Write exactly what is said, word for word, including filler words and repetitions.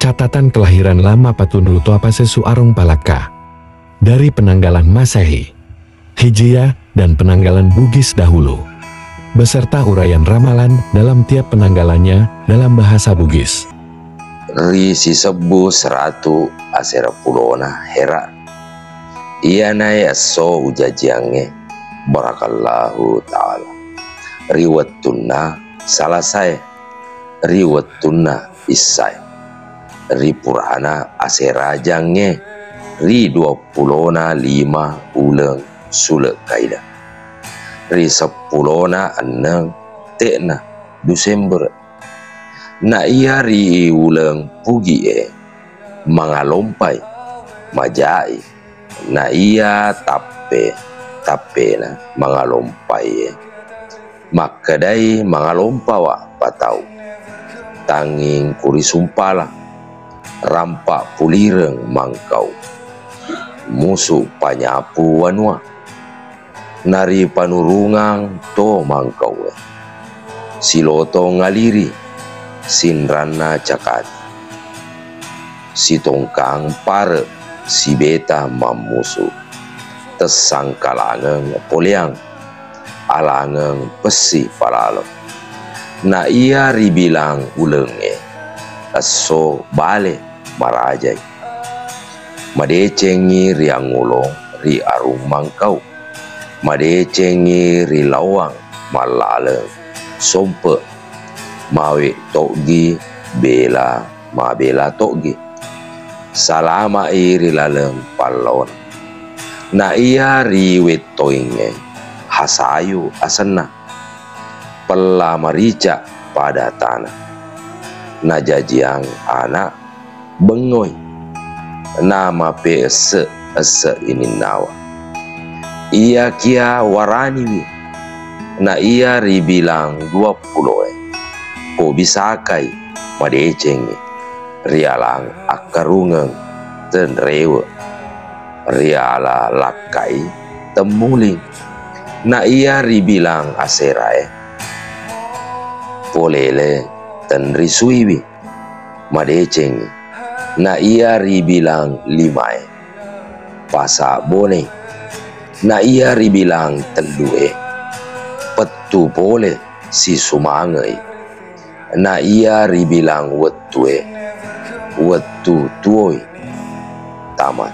catatan kelahiran lama patunru toa pasesu arung palakka. Dari penanggalan Masehi, Hijriah, dan penanggalan Bugis dahulu, beserta uraian ramalan dalam tiap penanggalannya dalam bahasa Bugis. Ri sisebbu seratu asera pulona hera, iyanae esso ujajiangnge, barakallahu ta'ala, ri wettunna salasae, ri wettunna issae, ri purana asera jangnge, ri duappulona lima uleng sule kaida, ri seppulona enneng te'na Desember. Na iya ri uleng pugi'e mangalompai, majai. Na iya tappe, tappena mangalompaie, makkedai, mangalompawa patau. Tanging kurisumpala, rampa pulireng mangkau, musu panyapu wanua. Naripanurungang to mangkaue, silotong aliri, sinranna cakati, sitongkang pare, sibeta mammusu, tessangkalangeng poleang, alangeng pessi palalo. Na iya ribilang ulengnge, esso bale marajai. Madecengngi ri angngulong ri arung mangkau. Madecengngi ri lawang mallaleng sompe. Mawe toggi bela, mabela toggi. Salama'i ri laleng pallaona. Na iya ri wettoingnge, Hasayu asenna. Pella marica pada tana. Najajiang ana, bengngoi, namapeesse-esse ininnawa. Iyakiya waraniwi, na iya ribilang duappuloe, pobisakai madecengngi, rialang akkarungeng tenrewe, riala lakkai temmuling, na iya ribilang aserae, polele tenrisuiwi madecengngi, na iya ribilang limae, pasa bonei, na iya ribilang tellue, pettu pole sisumangei, na iya ribilang wettue, wettu tuoi. Tamat.